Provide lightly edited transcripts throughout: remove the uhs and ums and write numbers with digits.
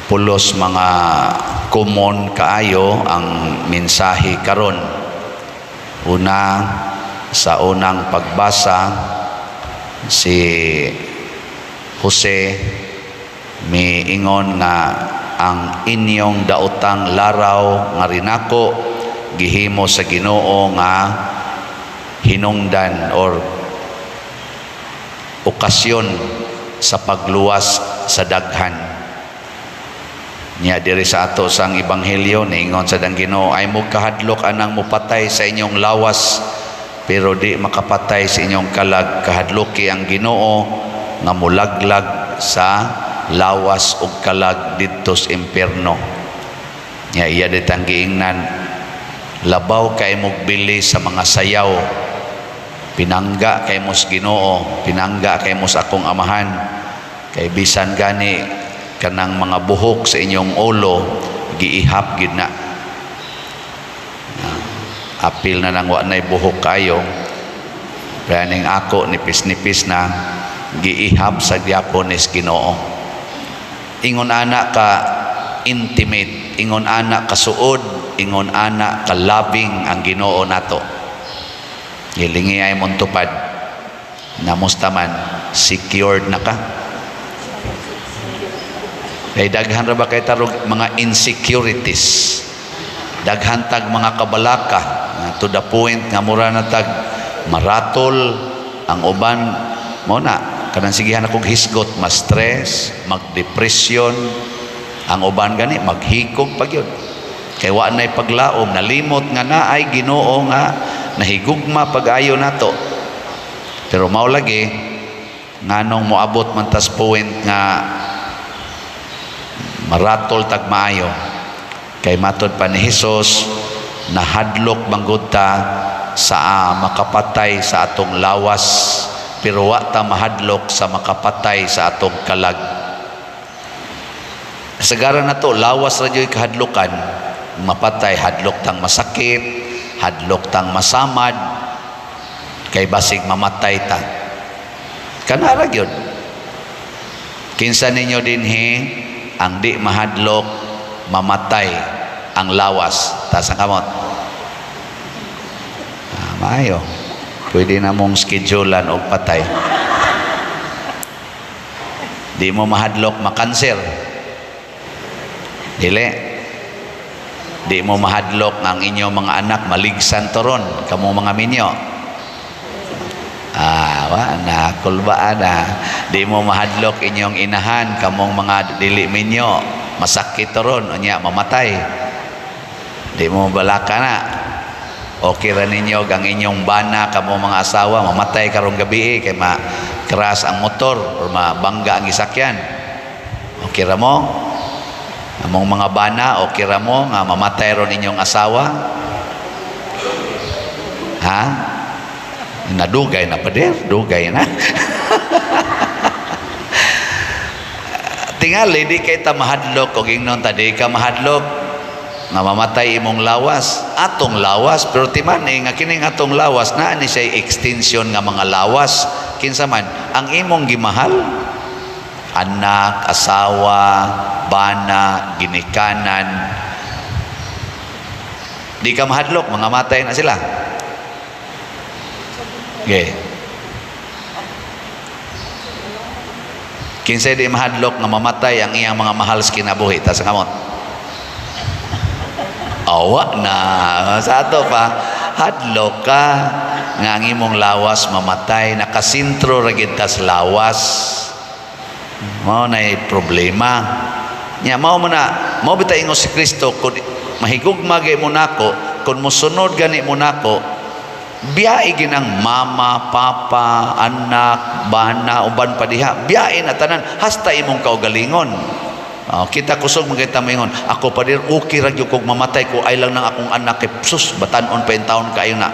Pulos mga common kaayo ang mensahe karon. Una, sa unang pagbasa, si Jose miingon nga ang inyong daotang laraw nga rinako gihimo sa Ginoo nga hinungdan or okasyon sa pagluwas sa daghan. Nya diri sa ato sang ebanghelyo, niingon sad ang Ginoo, "Ayaw mo kahadlok anang mupatay sa inyong lawas pero di makapatay sa inyong kalag. Kahadloki ang Ginoo nga mulaglag sa lawas ug kalag didto sa impierno." Nya iya ditang giingnan, labaw kay mog bili sa mga sayaw. Pinangga kay mo sa Ginoo, pinangga kay mo sa akong Amahan, kay bisan gani kanang mga buhok sa inyong ulo giihap gid na. Apil na nang wa nay buhok kayo, pero ning ako nipis-nipis na, giihap sa gyapon is Ginoo. Ingon ana ka intimate, ingon ana ka suod, ingon ana ka loving ang Ginoo nato. Gilingi ay mong tupad. Namusta man, secured na ka? Kay daghan ra ba kay tarog mga insecurities? Daghan tag mga kabalaka to the point nga mura na tag maratol ang uban mo na kanang sigihan akong hisgot, ma-stress, magdepresyon ang uban, gani maghikog pa gyud kay wa nay paglaom, nalimot nga naay Ginoo nga nahigugma pag-ayo nato. Pero mao lagi, nganong moabot man tas point nga maratol tag maayo? Kay matod pa ni Hesus, nahadlok manggod ta sa makapatay sa atong lawas pero wa ta mahadlok sa makapatay sa atong kalag. Kasagaran na to, lawas ra jud kahadlokan mapatay. Hadlok tang masakit, hadlok tang masamad kay basig mamatay ta. Kanara gyud. Kinsa ninyo dinhi ang di mahadlok mamatay ang lawas? Taas ang kamot. Ah, maayo. Pwede na mong schedulean og patay. Di mo mahadlok makanser? Dili. Di mo mahadlok ang inyong mga anak maligsan toron kamo mga minyo? Ah, wa na kulbaan na. Di mo mahadlok inyong inahan, kamong mga dili minyo, masakit toron unya mamatay? Di mo balaka na? Okay ra ninyo ang inyong bana, kamo mga asawa, mamatay karong gabi kay ma crash ang motor or mabangga ang gisakyan? Okay ra mo? Among mga bana, okay ra mo nga mamatay ron inyong asawa? Ha? Nadugay na, pader, dugay na. Tingali di kay ta mahadlok og ingnon ta, di ka mahadlok nga mamatay imong lawas, atong lawas, pero timan nga kining atong lawas naa ni siya extension nga mga lawas. Kinsa man ang imong gimahal? Anak, asawa, bana, ginikanan. Di ka mahadlok mga matay na sila? Okay. Kinsay di mahadlok nga mamatay ang iyang mga mahal sa kinabuhi? Taas ang kamot. Awa na. Sa ato pa, hadlok ka nga ang imong lawas mamatay. Nakasintro ra gid tas lawas. Mao na problema. Nya mao man na, mao bitaw ingon si Kristo, kung mahigugma gay mo nako, kung mosunod gani mo nako, biyae ginang mama, papa, anak, bana, uban pa diha. Biyae na tanan hasta imong kaugalingon. Oh, kita kusog mga kita maingon, "Ako, pader, okay ra gyud kog mamatay ko ay lang nang akong anak kay sus batan-on pa in taon kayo na."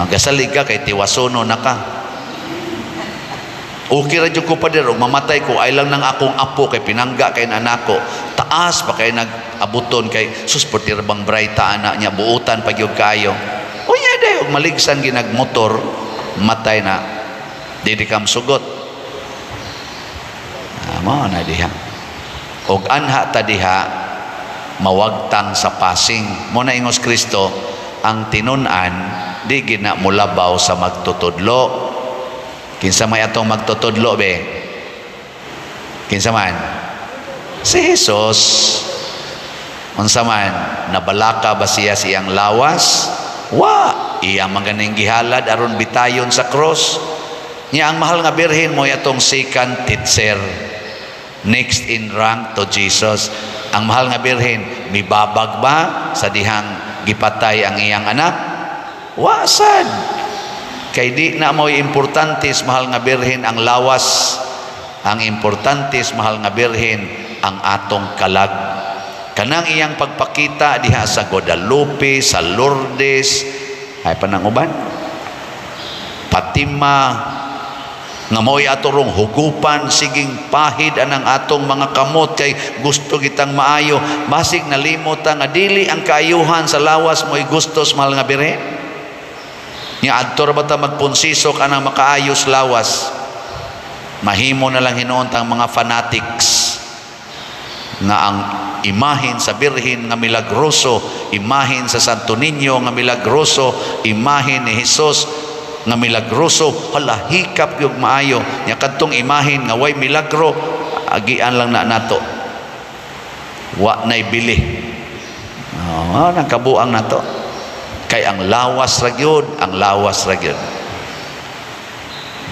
Gasalig ka kay tiwasono na ka. "Okay ra jud ko, pader, og mamatay ko ay lang nang akong apo kay pinangga kay anak ko." Taas pa kay nag-abuton kay sus portir bang brighta ana niya, buutan pa gyud kayo. Unya day og maligsan ginagmotor matay na, dili ka sugot. Ah, mao na diha. Ug anha ta diha mawagtang sa passing. Mao na ingos Kristo, ang tinun-an di gina mulabaw sa magtutudlo. Kinsa may atong magtutudlo be? Kinsa man? Si Jesus. Unsa man, nabalaka ba siya sa iyang lawas? Wa, iya man ganing gihalad aron bitayon sa cross. Nya ang mahal nga Birhen mo atong second teacher. Next in rank to Jesus. Ang mahal nga Birhen, mibabag ba sa dihang gipatay ang iyang anak? Wa sad. Kay di na mo'y importante sa mahal nga Birhen ang lawas. Ang importante sa mahal nga Birhen ang atong kalag. Kanang iyang pagpakita diha sa Guadalupe, sa Lourdes, ay panang uban. Fatima, nga mao'y ato rong hugupan, siging pahid anang atong mga kamot kay gusto kitang maayo. Basig nalimot ta nga dili ang kaayuhan sa lawas mo'y gusto sa mahal nga Birhen. Nya adto ra ba ta magpunsisok anang makaayos lawas? Mahimo na lang hinuon tang mga fanatics nga ang imahen sa Birhen nga milagroso, imahen sa Santo Niño nga milagroso, imahen ni Jesus nga milagroso, hala, hikap yung maayo. Nya kadtong imahen nga way milagro, agian lang na nato. Wa nay bili. Oh, nagkabuang nato. Kay ang lawas ra gyud, ang lawas ra gyud.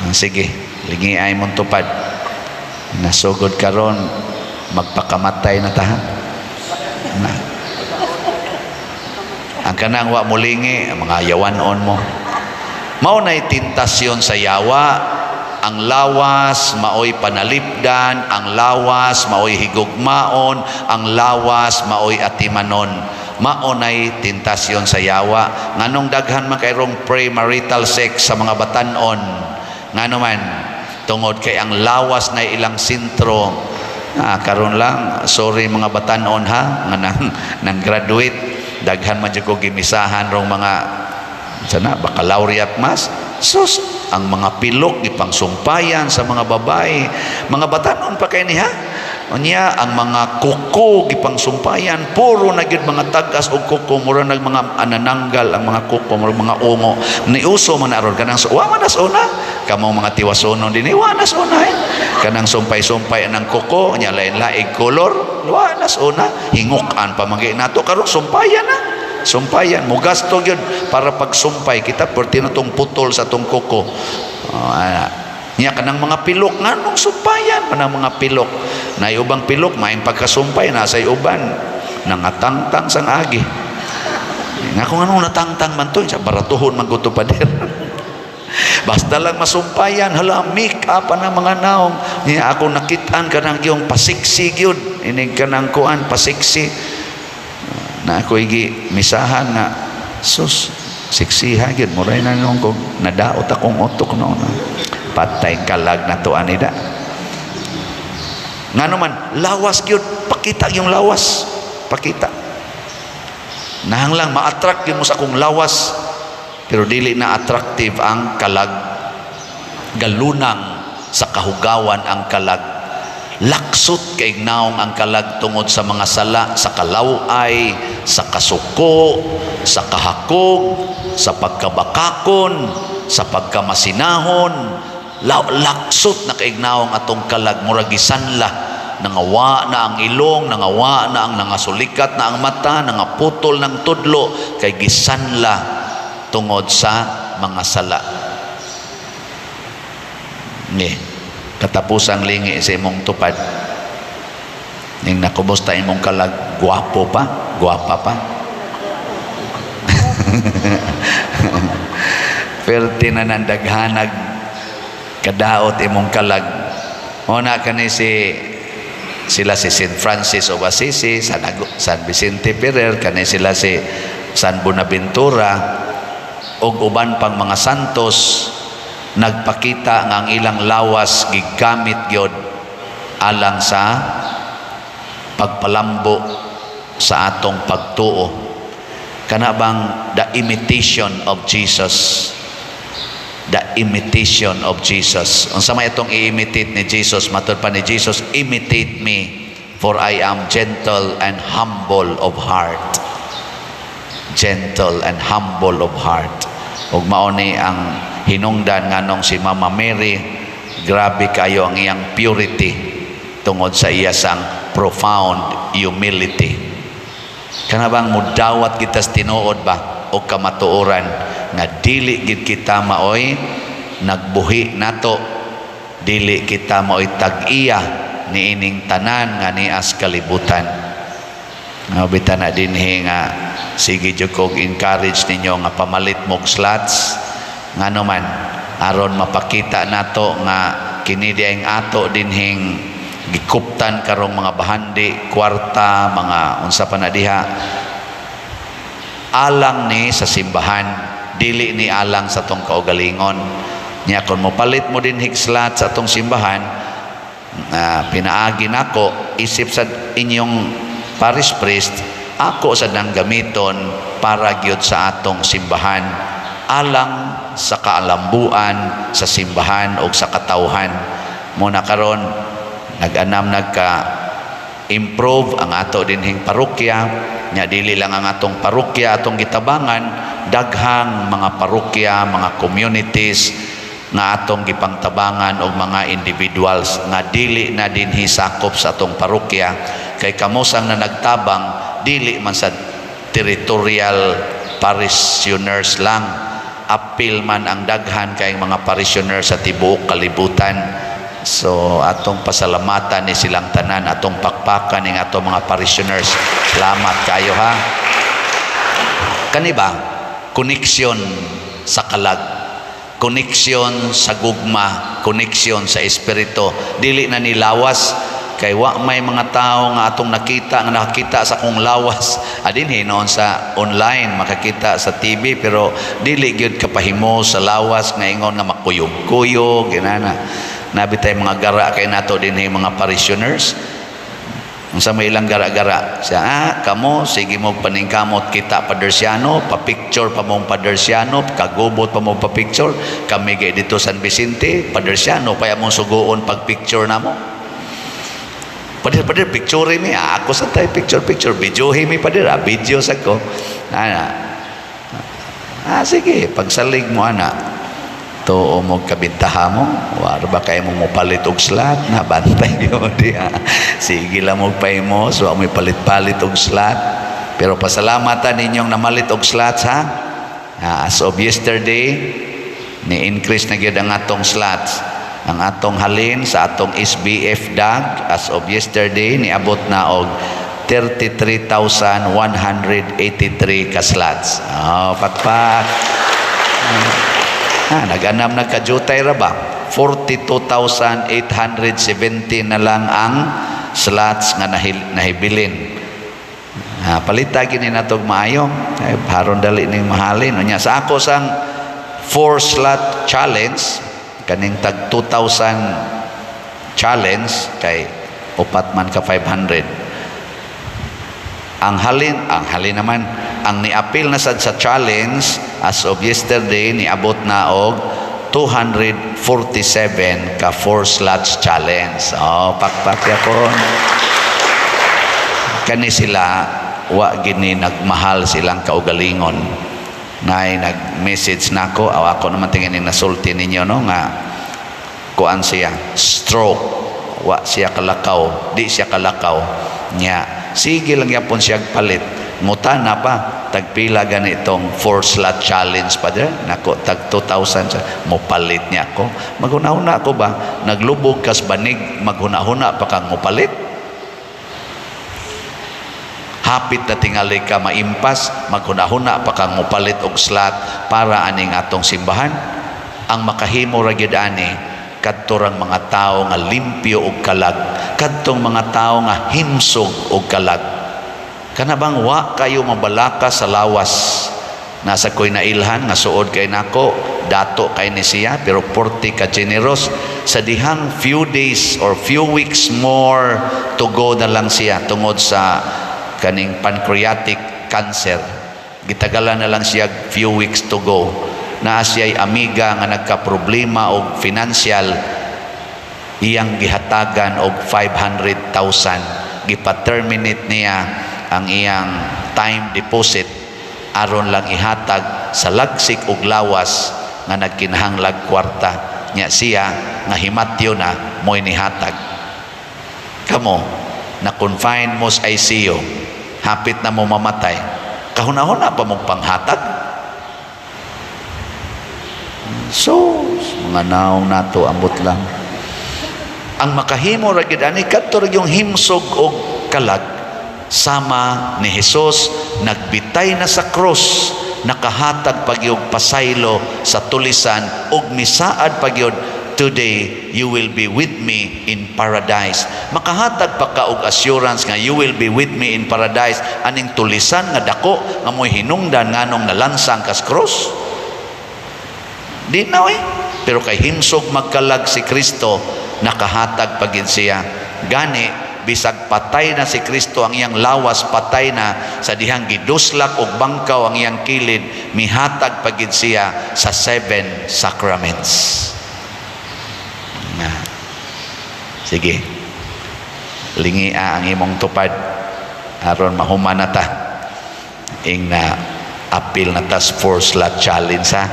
Ah, sige, lingi ay mong tupad. Nasugod karon, magpakamatay na ta. Na. Ang kanang wa mulingi, ang mga yawanon mo. Mao na'y tentasyon sa yawa, ang lawas maoy panalipdan, ang lawas maoy higugmaon, ang lawas maoy atimanon. Mao na'y tentasyon sa yawa. Nganong daghan man kayrong premarital sex sa mga batanon? Ngano man? Tungod kay ang lawas na ilang sentro. Ah, karon lang, sorry mga batanon ha, nga nang graduate, daghan man jud ko gimisahan rong mga sana baccalaureate mass. Sus, ang mga pilok gipangsumpayan sa mga babae. Mga batanon pa kay niya. Unya ang mga kuko gipangsumpayan, puro na gyud mga tagas og kuko, mura nag mga anananggal ang mga kuko, mura mga ungo. Niuso man aron kanang wa man nas una kamong mga tiwasonon dinhi, wa nas una eh. Kanang sumpay-sumpay anang kuko nya lain-laing kolor, wa nas una, hingukan pa man nato karon, sumpayan na. Sumpayan mo, gasto gyud para pagsumpay kita perti na tong putol sa tong kuko. Oh, ana. Nya kanang mga pilok, nganong sumpayan man ang mga pilok? Na ubang pilok maayong pagkasumpay, nasa uban nangatangtang sang agi. Nga kung anong natangtang man to sa baratuhon man kuto, pader. Basta lang masumpayan, hala, make up ang mga naong. Nya ako nakitaan kanang yung pasiksi gyud inig kanang kuan pasiksi na ako igi misahan nga sus, siksiha gyud, muray na nung kung nadaot akong utok noon. Patay kalag na to anida. Ngano man, lawas gyud, pakita yung lawas, pakita nahang lang ma-attract gyud mo sa akong lawas, pero dili na attractive ang kalag. Galunang sa kahugawan ang kalag, laksot kay naong ang kalag tungod sa mga sala, sa kalaway, sa kasuko, sa kahakog, sa pagkabakakon, sa pagkamasinahon. Laksot na kaignaong atong kalag, murag gisanla, nangawa na ang ilong, nangawa na ang nangasulikat na ang mata, nangaputol ng tudlo kay gisanla tungod sa mga sala. Ni katapusang lingi sa imong tupad ning nakumusta imong kalag, gwapo pa, gwapa pa? Perti na nang daghanag kadaot imong kalag. Mao na kani si sila si St. Francis of Assisi, San Vicente Ferrer, kani sila si San Bonaventura ug uban pang mga santos, nagpakita nga ang ilang lawas gigamit gyud alang sa pagpalambo sa atong pagtuo. Kana bang the imitation of Jesus? The imitation of Jesus. Unsa may itong i-imitate ni Jesus? Matud pa ni Jesus, "Imitate me for I am gentle and humble of heart." Gentle and humble of heart. Ug mao ni ang hinungdan nganong si Mama Mary, grabe kayo ang iyang purity tungod sa iya sang profound humility. Kana bang mudawat kita sa tinuod ba o kamatuoran nga dili gid kita maoy nagbuhi nato, dili kita maoy tag-iya niining tanan nga nias kalibutan. Nga bita na dinhi nga sige jud kog encourage ninyo nga pamalit mog slots, ngano man aron mapakita nato nga kini diay ato dinhing gikuptan karong mga bahandi, kwarta, mga unsa pa na diha, alang ni sa simbahan, dili ni alang sa tong kaugalingon. Nya kon mopalit mo dinhig slot sa atong simbahan nga pinaagi nako isip sa inyong parish priest, ako sa nang gamiton para gyud sa atong simbahan, alang sa kaalambuan sa simbahan o sa katawhan. Muna karon nag-anam, nagka improve ang ato dinhing parokya. Nya dili lang ang atong parokya atong gitabangan, daghang mga parokya, mga communities nga atong gipangtabangan og mga individuals nga dili na dinhi sakop sa atong parokya, kay kamosang na nagtabang dili man sa territorial parishioners lang, apil man ang daghan kay mga parishioners sa tibuok kalibutan. So atong pasalamatan ni silang tanan, atong pakpakan ning atong mga parishioners. Salamat kayo, ha. Kani ba connection sa kalag, connection sa gugma, connection sa espiritu, dili na nilawas, kay wa may mga tao nga atong nakita nga nakakita sa akong lawas adin noon. Sa online makakita, sa TV, pero dili gyud kapahimo sa lawas nga ingon nga makuyog-kuyog ginana. Nabi tay mga gara kay nato dinhi, mga parishioners. Unsa may ilang gara-gara siya, ah, kamo sige mo paningkamot kita Padersiano, pa-picture pa mong Padersiano, kagubot pa mo pa-picture. Kami gay dito San Vicente, Padersiano pa mong suguon pag picture namo. "Pader, pader, picture mi." "Ah, ako sa tayo picture, picture. Videohin mi, pader." "Ah, video sa ko." Ana. "Ah, sige, pagsalig mo ana. Tuo mo kabintaha mo. War ba kayo mo palit og slot na bantay mo diha. Sige lang mo mo, so mo palit-palit og slot." Pero pasalamatan ninyong namalit og slots, ha. Ah, as of yesterday, ni-increase na gyud ang atong slots. Ang atong halin sa atong SBF DAG as of yesterday niabot na og 33,183 ka slots. Oh, pakpak. Ah, nag-anam nagkajutay ra ba? 42,870 na lang ang slots nga nahibilin. Ah, palita gini natog maayo. Ay, haron dali ning mahalin. Unya sa ako sang 4 slot challenge, kaning tag 2,000 challenge kay upat man ka 500, ang halin naman ang niapil na sad sa challenge as of yesterday niabot na og 247 ka 4 slots challenge. Oh, pakpak yapon. Kani sila wa gini nagmahal silang kaugalingon. Nay nag-message nako, aw ako naman tingin ni nasulti ninyo, no, nga kuan siya, stroke, wa siya kalakaw, di siya kalakaw. Nya sige lang yapon siya palit, ngutana pa tagpila ganitong four slot challenge pa dire nako, tag 2,000 siya mo palit niya ako. Maghuna-huna ako ba, naglubog kas banig, maghuna-huna pa kang mopalit. Hapit na tingali ka maimpas, maghuna-huna pa kang mopalit og slot para aning atong simbahan. Ang makahimo ra gyud ani kadto rang mga tawo nga limpyo og kalag, kadtong mga tawo nga himsog og kalag. Kana bang wa kayo mabalaka sa lawas. Nasa ko'y nailhan nga suod kay nako, dato kay ni siya, pero porte ka generous. Sa dihang few days or few weeks more to go na lang siya tungod sa kaning pancreatic cancer. Gitagalan na lang siya few weeks to go. Naa siya'y amiga nga nagka-problema og financial, iyang gihatagan og 500,000. Gipa-terminate niya ang iyang time deposit aron lang ihatag sa lagsik og lawas nga nagkinahanglag kwarta nya. Siya nga himatyo na, mo'y nihatag. Kamo na confine mo sa ICU, hapit na mo mamatay, kahuna-huna pa mong panghatag. So mga naong nato, ambot lang. Ang makahimo ra gid ani, kadto ra yung himsog og kalag sama ni Hesus. Nagbitay na sa krus, nakahatag pagyog pasaylo sa tulisan ug misaad pagyod, "Today you will be with me in paradise." Makahatag pa ka og assurance nga "You will be with me in paradise" aning tulisan nga dako nga mo'y hinungdan nganong nalansang kas krus? Di na eh. Pero kay himsog magkalag si Kristo, nakahatag pagin siya. Gani bisag patay na si Kristo, ang iyang lawas patay na sa dihang giduslak og bangkaw ang iyang kilid, mihatag pagid siya sa seven sacraments. Nga. Sige. Lingia ang imong tupad aron mahuman na ta. Ing na apil na tas four slot challenge, ha.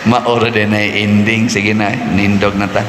Maoro din na ending. Sige na, nindog na ta.